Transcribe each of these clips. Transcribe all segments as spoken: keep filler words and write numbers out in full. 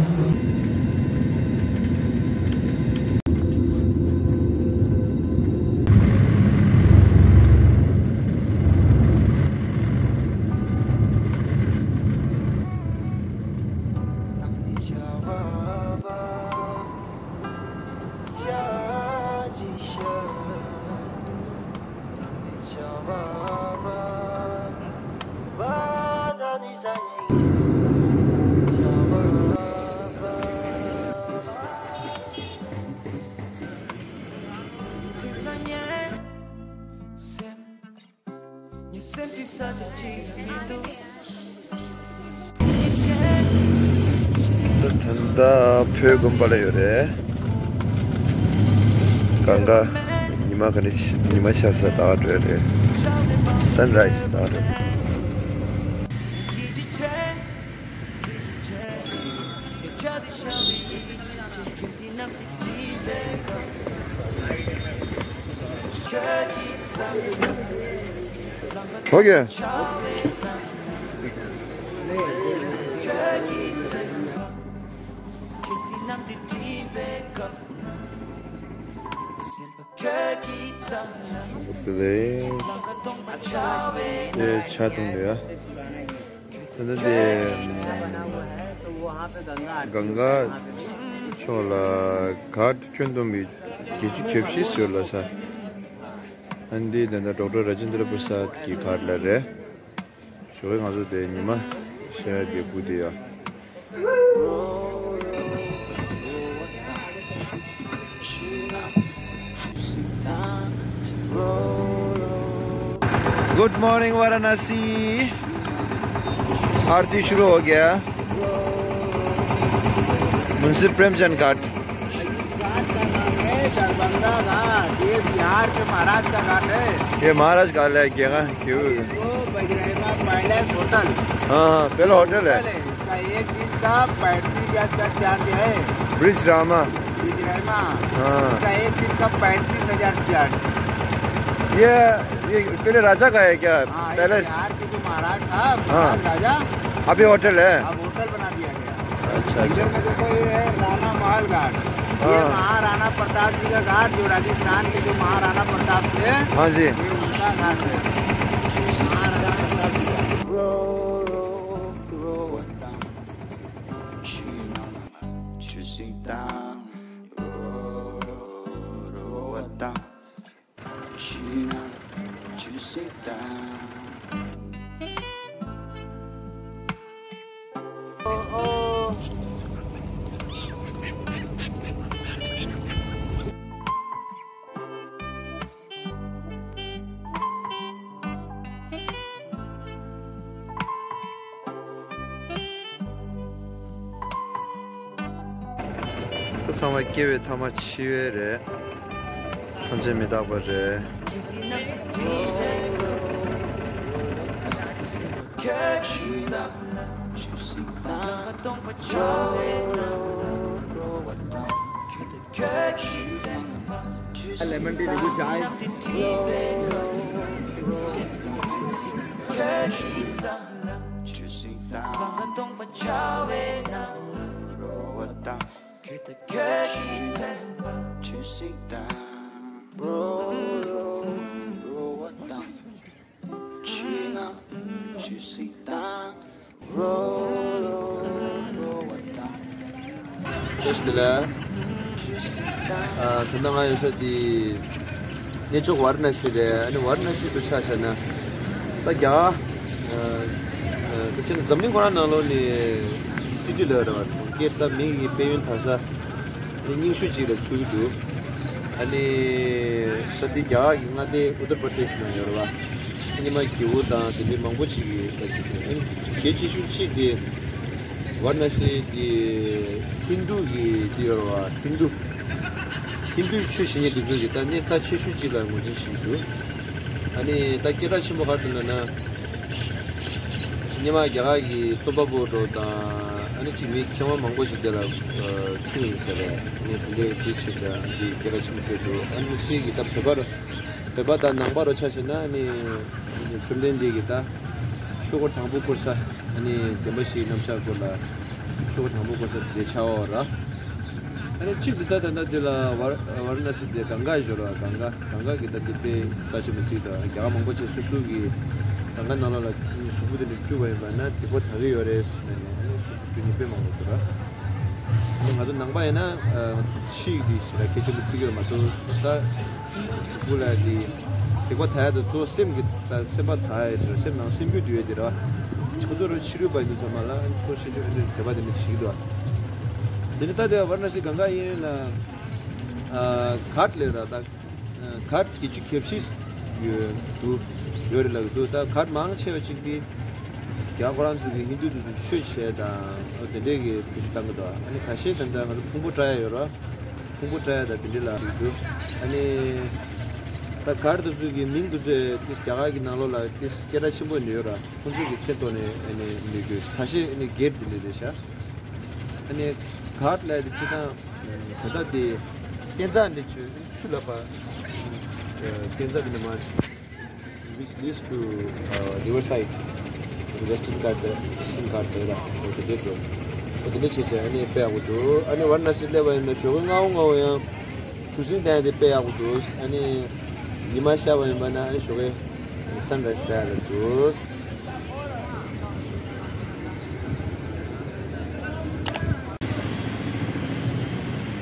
ད་ད་ལྟ་བོད་དགོན་པ་ལ་ཡོད་རེད། གང་ག་ཉི་མ་ག་ནས་ཉི་མ་ཤར་ས་ད་བྲོས་རེད། Sunrise ད་བྲོས། Okay. ཨེ་ཆ་བཏུང་འདུག་ཡ། ད་ལྟ་དེ་གངྒཱ་ཕྱོགས་ལ་གྷ་ཊ་ཁྱོན་བསྡོམས་པའི་བརྒྱད་ཅུ་གྱ་བཞི་ཟེར་ལ་ས། ཨ་འདི་ད་ལྟ་ཌོག་ཊར་ར་ཇེན་དྲ་པྲ་སཱད་ཀྱི་གྷ་ཊ་ལ་རེད། ཞོགས་ཀས་ང་ཚོ་དེ་ཉི་མ་ཤར་ཡ་དེ་སྒུག་བསྡད་ཡ། Good morning, Varanasi. आरती शुरू हो गया। मुंशी प्रेमचंद घाट। घाट का नाम है दरभंगा घाट। ये बिहार के महाराज का घाट है। ये महाराज का है क्या? क्यों? इसको बजरैना पैलेस होटल। हाँ, हाँ, पहले होटल है। होटल है। इसका एक दिन का पैंतीस हज़ार का चार्ज है। ब्रिज रामा। ब्रिज रामा। हाँ। इसका एक दिन का पैंतीस हज़ार चार्ज। ये, ये पहले राजा का है क्या? हाँ, ये पैलेस? बिहार के जो महाराज था, हाँ। महाराज राजा। अभी होटल है? अब होटल बना दिया गया। अच्छा, अच्छा। इधर में देखो, ये है राणा महल घाट। ये हाँ। महाराणा प्रताप जी का घाट, जो राजस्थान के जो महाराणा प्रताप थे, हाँ जी। ये उनका घाट है। महाराणा प्रताप जी का। ཚང་མ་སྐྱེ་བའི་ཐ་མ་འཆི་བ་རེད། ཐམས་ཅད་མི་རྟག་པ་རེད། Lemon tea, maybe chai. བཀྲ་ཤིས་བདེ་ལེགས། ཨ། ད་ལྟ་ང་ཡོད་ས་དེ་གནས་མཆོག་ཝཱ་ར་ཎ་སི་རེད། ཨ་ནི་ཝཱ་ར་ཎ་སི་དུ་ཆ་བཞག་ན་ད་རྒྱ་གར། ཨ། ཨ། ད་ཁྱེད་འཛམ་གླིང་ཁོ་རང་ནང་ལོགས་ནས་སི་ཊི་ལབ་རེད་བ། སྐད་ད་མི་གི་དཔལ་ཡོན་དར་ས་རྙིང་ཤོས་གཅིག་ལ་ཚུད་ཀྱི་འདུག་ཨ་ནི་ས་དེ་རྒྱ་གར་གྱི་མངའ་སྡེ་ཨུ་ཏར་པར་དེཤ་ནང་ཡོད་རེད་བ། ཉི་མ་རྒྱལ་པོ་དང་དེ་འདྲའི་མང་པོ་ཅིག་གི་ད་ཅིག་ཨ་ནི་གལ་ཆེ་ཤོས་གཅིག་དེ་ཝཱ་ར་ཎ་སི་དེ་ཧིན་དུ་གི་དེ་ཡོད་རེད་བ། ཧིན་དུ་ཧིན་དུའི་ཆོས་ཞུ་མཁན་དེ་ཚོ་གི་ད་གནས་རྩ་ཆེ་ཤོས་གཅིག་ལ་ངོས་འཛིན་བྱེད་ཀྱི་འདུག་ཨ་ནི་ད་སྐད་གྲགས་ཆེན་པོ་ག་རེ་འདུག་ལབ་ན། སྔོན་མ་རྒྱ་གར་གྱི་རྩོམ་པ་པོ་འདྲ་དང་ཨ་ནི་ཅིག་མི་མཁས་དབང་མང་པོ་ཞིག་དེ་ལ་ཐུག་ཡིན་ཟེར་རེད། ཨ་ནི་དེ་འདྲའི་དེ་ཆེད་ཀྱང་འདི་སྐད་གྲགས་ཆེན་པོ་སྤྲད་འདུག་ཨ་ནི་དམིགས་བསལ་གྱི་ད་བོད་པ་རུ་བོད་པ་དང་ནང་པ་རུ་ཆ་བཞག་ན་ཨ་ནི་བཅོམ་ལྡན་འདས་ཀྱི་ད་ཆོས་འཁོར་དང་པོ་བསྐོར་ས་ཨ་ནི་བདེན་པ་བཞིའི་རྣམ་གཞག་སྐོར་ལ། ཤོག་དང་པོ་གོ་ས་དེ་ཆགས་ཡོད་ར། ཨ་ནི་གཅིག་དེ་ད་ད་ལྟ་དེ་ལ་ཝར་ཝར་ན་སི་དེ་གངྒཱ་ཞོར་བ་གངྒཱ་གངྒཱ་གི་ད་དེ་དཔེ་ལྟ་ཞིབ་མི་བྱེད་དོ། རྒྱ་གར་མང་པོ་ཆེ་སོ་སོ་གི་གངྒཱ་ནང་ལོགས་ལ་གཟུགས་པོ་དེ་འདྲ་བཅུག་པ་ཡིན་པ་ན་དེ་ཁོ་ད་གི་ཡོད་རེད་ཟེར་ནས་ཨ་ནི་གཟུགས་པོ་བཅུག་ནི་དཔེ་མང་པོ་འདུག་ར། ཨ་ནི་ང་ཚོ་ནང་པ་ཡིན་ན་ཨ་ང་ཚོ་ཕྱི་ཡི་དེ་ཞེ་དྲག་གལ་ཆེན་པོ་བརྩི་གི་ཡོད་མ་གཏོགས་ད། སུ་ལ་དེ་དེ་ཁོ་ཐ་ཡ་དེ་ཚོ་སེམས་ཀྱི་ད་སེམས་པ་ཐ་ཡ་དེ་སེམས་ནང་སེམས་རྒྱུད་དུ་ཡོད་དེ་ར། ཁོ་ཚོ་ར་ཕྱི་རོལ་པ་ཡིན་དུས་ཚང་མ་ལ་ཁོ་ཤེས་ཆོག་ཨེ་འདྲ་དད་པ་དེ་འདྲ་ཞིག་འདུག་དེ་ནི་ད་དེ་ཝར་ན་སི་གངྒཱ་གཡས་གཡོན་ལ་གྷ་ཊ་ལབ་ར། ད་གྷ་ཊ་བརྒྱད་ཅུ་གྱ་བཞི་ཡོད་འདུག་ཡོད་རེད་ལབ་ཀྱི་འདུག་ད་གྷ་ཊ་མང་ཆེ་བ་ཅིག་དེ་རྒྱ་ཁོ་རང་ཚོ་གི་ཧིན་དུ་དེ་ཚོ་ཆོས་བྱས་དང་དེ་འདྲས་ཀྱི་བེད་སྤྱོད་བཏང་གི་འདུག་ཨ་ནི་ཁ་ཤས་ད་ལྟ་ང་ཚོ་ཕུང་པོ་བཀྲ་ཡ་ཡོད་ར། ཕུང་པོ་བཀྲ་ཡ་དང་དེ་འདྲ་ལ་རིགས་འདུག་ཨ་ནི་ད་གྷ་ཊ་དེ་ཚོ་གི་མིང་དེ་ཚོ་ཏིས་རྒྱ་གར་གྱི་ནང་ལོགས་ལ་ཏིས་སྐད་གྲགས་ཆེན་པོ་ནི་ཡོད་ར། ཁོང་ཚོ་གི་མཚན་ཐོག་ནས་ཨ་ནི་མི་དགོས་ཁ་ཤས་ཨ་ནི་གྷེ་ཊ་དེ་འདྲ་རེད་ཤག་ཨ་ནི་གྷ་ཊ་ལབ་ཡ་དེ་སྤྱིར་བཏང་ད་ལྟ་དེ་བསྟན་རྩ་འདི་ཆུ་ཆུ་ལ་ཕ་བསྟན་རྩ་དེ་འདྲ་མ། Which leads to, uh, riverside, Western Ghat, Eastern Ghat ལ་འོ་དེ་འདྲ་འགྲོ། འོ་དེ་འདྲ་བྱས་བྱས་ཨ་ནི་དཔེ་ཡག་པོ་འདུག་ཨ་ནི་ཝར་ན་སི་སླེབས་པ་ཡིན་ན་ཞོགས་ཀས་སྔ་པོ་སྔ་པོ་ཡང་ཆུ་སྲིན་བསྟན་དེ་དཔེ་ཡག་པོ་འདུག་ཨ་ནི་ཉི་མ་ཤར་བ་ཡིན་པ་ན་ཨ་ནི་ཞོགས་ཀས་སན་རའི་སི་ལྟ་ཡག་འདུག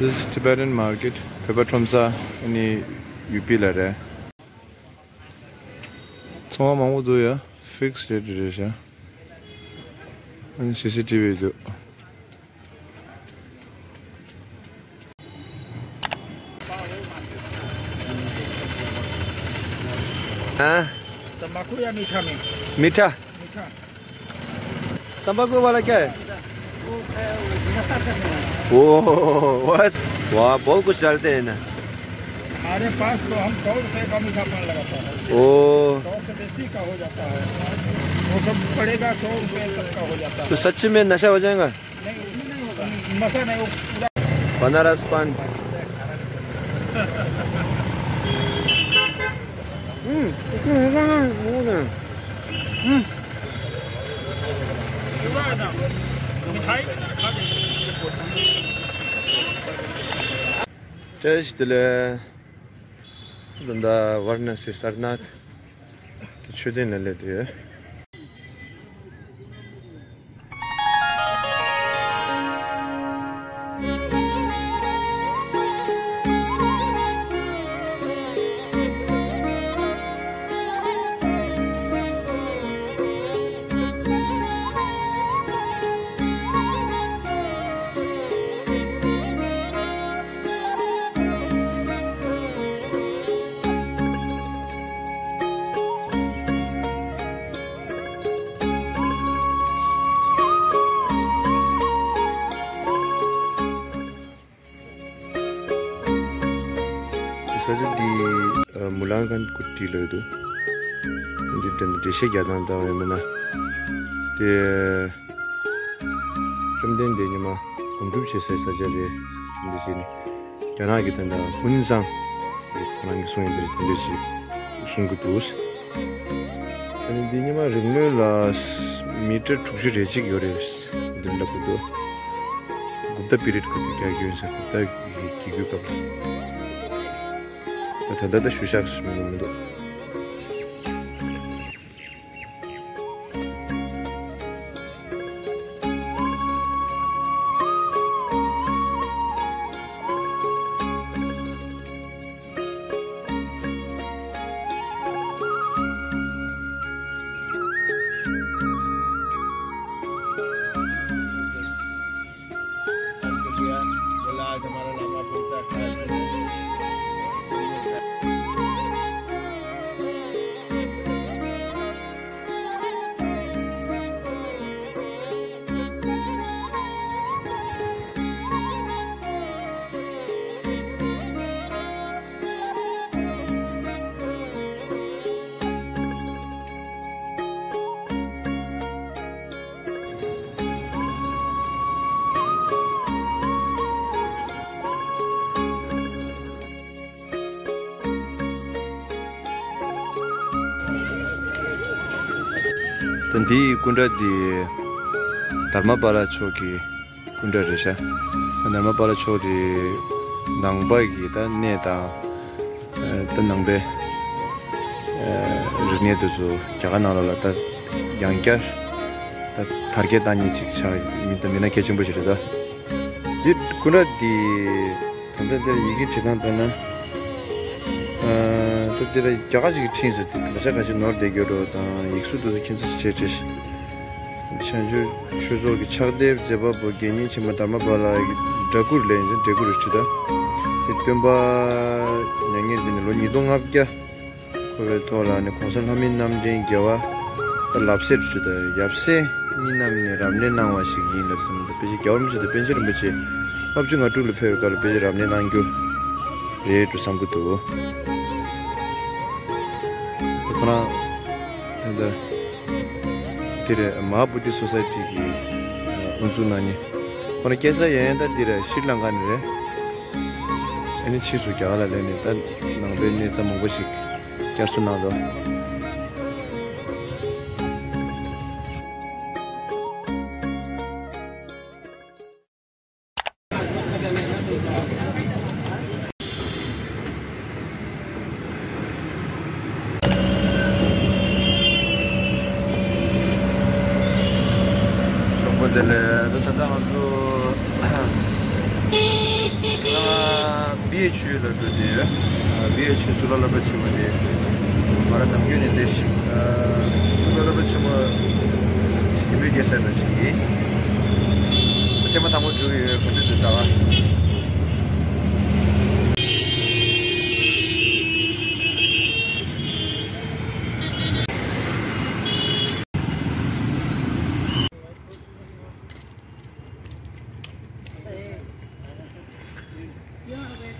This is Tibetan market. བོད་པ་ཁྲོམ་ས་ཨ་ནི་ཡུ་པི་ལ་རེད། ཚོང་པ་མང་པོ་འདུག་ཡ། ཕིག་སི་རེ་ཊི་རེད་ཤག་ཨ་ནི་སི་སི་ཊི་ཝི་འདུག हाँ। तंबाकू या मीठा में? मीठा। मीठा। तंबाकू वाला क्या है? वो, वो, वाह, वाह, बहुत कुछ डालते हैं ना। हमारे पास तो हम सौ रुपए का मीठा पान लगाता है। ओ। सौ से बेसी का हो जाता है। वो सब पड़ेगा, सौ रुपए तक का हो जाता है। तो सच में नशा हो जाएगा? नहीं, उसमें नहीं होगा। नशा नहीं, वो पूरा बनारस पान। हम्म, इसमें होगा ना, वो ना। हम्म। जय श्री दिल्ली। ད་ལྟ་ཝཱ་ར་ཎ་སི་སར་ནཱཐ་ཀྱི་མཆོད་རྟེན་ལ་སླེབས་བསྡད་ཡོད། ས་ཆ་འདི་ཨ་མུ་ལང་ཁན་ཀུ་ཊི་ལབ་འདུག་འདི་འདྲ་འགྲེལ་བཤད་རྒྱག་སྟངས་ལྟ་བ་ཡིན་ན་དེ། བཅོམ་ལྡན་འདས་ཉི་མ་སྒོམ་སྒྲུབ་བྱེད་སའི་ས་ཆ་རེད། འདི་བྱས་ནས་རྒྱ་ནག་གི་ད་ལྟ་ཧུན་སང་ཁོ་རང་གི་གསུང་ཡིན་པ་རེད། དེ་འདྲ་ཞིག་གསུང་གི་འདུག་ཨ་ནི་འདི་ཉི་མ་རིང་མོ་ལ་མི་ཊར་དྲུག་ཅུ་རེ་གཅིག་ཡོད་རེད། འདི་ལབ་གི་འདུག་གུབ་ད་པི་རི་ཡཌ་ཁུ་ཏི་རྒྱག་གི་ཡོད་ཟེར། གུབ་ད་གི་གི་རྒྱུད་སྐབས་ལ་ད་ད་ད་ཞུ་ཤག་སུ་མི་འདུག་ད་འདིའི་སྐུ་འདྲ་འདི་ དྷརྨ་པཱ་ལ་མཆོག་གི་སྐུ་འདྲ་རེད་ཤག་དྷརྨ་པཱ་ལ་མཆོག་དེ་ནང་པ་གི་ད་གནས་དང་། ད་ནང་པའི་རིག་གནས་དེ་ཚོ་རྒྱ་གར་ནང་ལོགས་ལ་ད་ཡང་བསྐྱར་ད་དར་རྒྱས་བཏང་མཁན་ཅིག་ཆགས་མི་ད་མི་སྣ་གལ་ཆེན་པོ་ཞིག་རེད་ད། འདི་སྐུ་འདྲ་འདི་ད་ལྟ་འདིར་ཡི་གེ་བྲིས་སྟངས་ལྟར་ན། ད་འདིར་རྒྱ་གར་ཞིག་གིས་བྲིས་ཡོད་ཟེར་ཏེ་ད་ཆ་ཁ་ཤས་ནོར་བསྡད་ཡོད་འགྲོ་དང་ཡིག་གཟུགས་དེ་ཚོ་ཁྱད་མཚར་ཞིག་བྱས་བྱས། བྱང་ཆུབ་ཆོས་ཚོགས་ཀྱི་ཕྱག་དེབ་མཛད་པ་པོ་དགེ་བསྙེན་ཆེན་པོ་དྷརྨ་པཱ་ལ་ཡི་སྦྲ་གུར་ལས་ཡིན་ཅིང་སྦྲ་གུར་རེ་བྲིས་ད། དེ་སྟོན་པ་མྱ་ངན་འདས་ནས་ལོ་ཉིས་སྟོང་ལྔ་བརྒྱ་འཁོར་བའི་ཐོག་ལ་ནི་གོང་ས་ལྷ་མིའི་རྣམ་འདྲེན་རྒྱལ་བ་ལབ་སེ་རེ་བྲིས་ད། ཡབ་སྲས་གཉིས་རྣམས་ནས་རབ་གནས་གནང་བ་ཞིག་ཡིན་ལབ་ཟེར་ནས་དཔེ་ཆ་རྒྱལ་བ་རིན་པོ་ཆེ་དང་པཎ་ཆེན་རིན་པོ་ཆེ་ལྔ་བཅུ་ང་དྲུག་ལ་ཕེབས་པའི་སྐབས་ལ་དཔེ་ཆ་རབ་གནས་གནང་རྒྱུ་རེད་འགྲོ་བསམ་གྱི་འདུག་ཁོ་རང་ད་ལྟ་འདི་རེད། མ་ཧཱ་བོ་དྷི་སོ་སའི་ཊི་གི་དབུ་འཛུགས་གནང་མཁན། ཁོ་རང་སྐྱེས་ས་ཡིན་ད་འདི་རེད། ཤྲི་ལང་ཀ་ནས་རེད། ཨ་ནི་ཕྱིས་སུ་རྒྱ་གར་ལ་སླེབས་ནས་ད་ནང་པའི་གནས་རྩ་མང་པོ་ཞིག་བསྐྱར་གསོ་གནང་འདུག་གྲོགས་པོ་དེ་ལས་ད་ད་ལྟ་ང་ཚོ་ཨ་བི་ཨེཆ་ཡུ་ལ་འགྲོ་བསྡད་ཡོད། བི་ཨེཆ་ཡུ་གཙུག་ལག་སློབ་གྲྭ་ཆེན་མོ་དེ་ང་རང་ནམ་རྒྱུན་ནས་བསྡད་ཤིང་གཙུག་ལག་སློབ་གྲྭ་ཆེན་མོ་ཞི་མོལ་རྒྱལ་སའི་ནང་ཞིག་ཡིན། ཐེངས་མ་དང་པོ་འགྲོ་གི་ཡོད། ག་དུས་འདི་ལྟ་བ།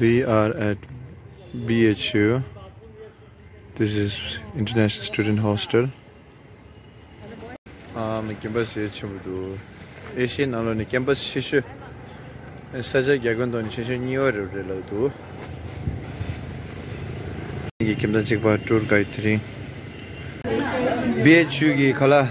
We are at B H U. This is International Student Hostel. ཨ་མ་ཀེམ་པ་སི་ཆེན་པོ་འདུག་ཨེ་ཤི་ཡའི་ནང་ལོགས་ནས་ཀེམ་པ་སི་ཆེ་ཤོས། ས་ཆ་རྒྱ་ཁྱོན་ཐོག་ནས་ཆེ་ཤོས་གཉིས་པ་རེད་རེད་ལབ་འདུག་ངེད་ཀྱི་ཁྱིམ་ཚང་གཅིག་པ་ཊུར་གྷའི་ཌི་དེ་རིང་བི་ཨེཆ་ཡུ་གི་ཁ་ལག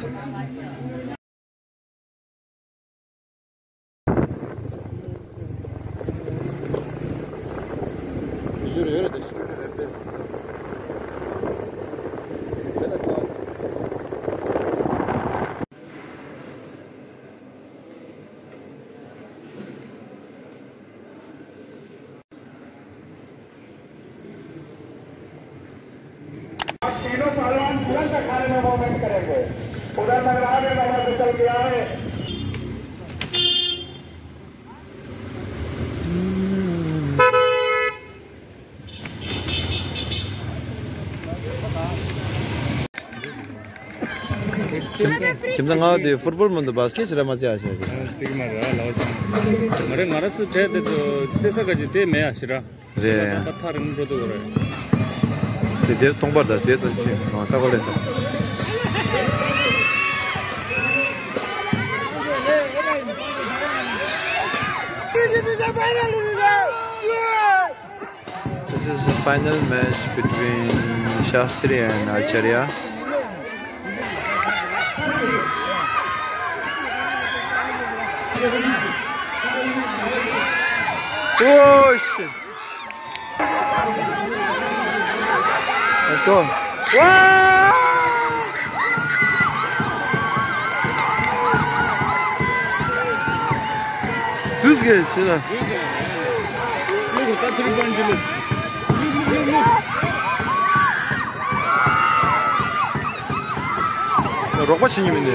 तीनों पहलवान तुरंत अखाड़े में मूवमेंट करेंगे। उधर नगराज में बाबा से चल के आए। ཁྱིམ་ཚང་ང་དེ་ཕུཊ་བོལ་མ་གཏོགས་བཱ་སི་ཀེ་ཊི་ཞེ་དྲག་མ་རྩེ་ཡ་ཤེས་ཤེས། རྩེ་གི་མ་རེད་ཨ་ལའོ་ཅང་། མ་རེད། ང་རང་ཚོ་གྲས་དེ་ཚོ་རྩེ་ས་ག་ཅིག་དེ་མེད་ཡ་ཞེ་དྲག་རེད། ད་ཐག་རིང་པོ་འགྲོ་འདུག་རེད། དེ་དེར་སྟོང་པར་དང་དེ་དང་ཅི་ང་ལྟ་གོ་ལས་སོ། This is the final match between Shastri and Acharya. Oh shit! Let's go. Wow! This guy, see that? རོགས་པ་བྱེད་མྱོང་མིན་ནས།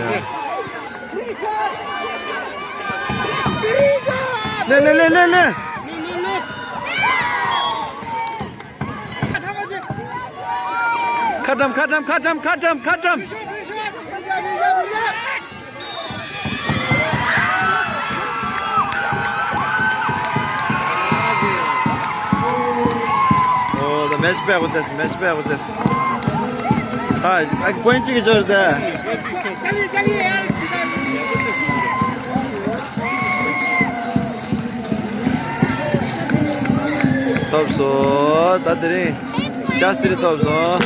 ལེ་ལེ་ལེ་ལེ་ལེ། ཁ་བཀྲམ་ཁ་བཀྲམ་ཁ་བཀྲམ་ཁ་བཀྲམ་ཁ་བཀྲམ། Oh, the match back with us, match back with us. Hi, I point you, George, there. ཐོབ་སོང་། ད་དེ་རིང་ཤཱསྟྲི་ཐོབ་སོང་།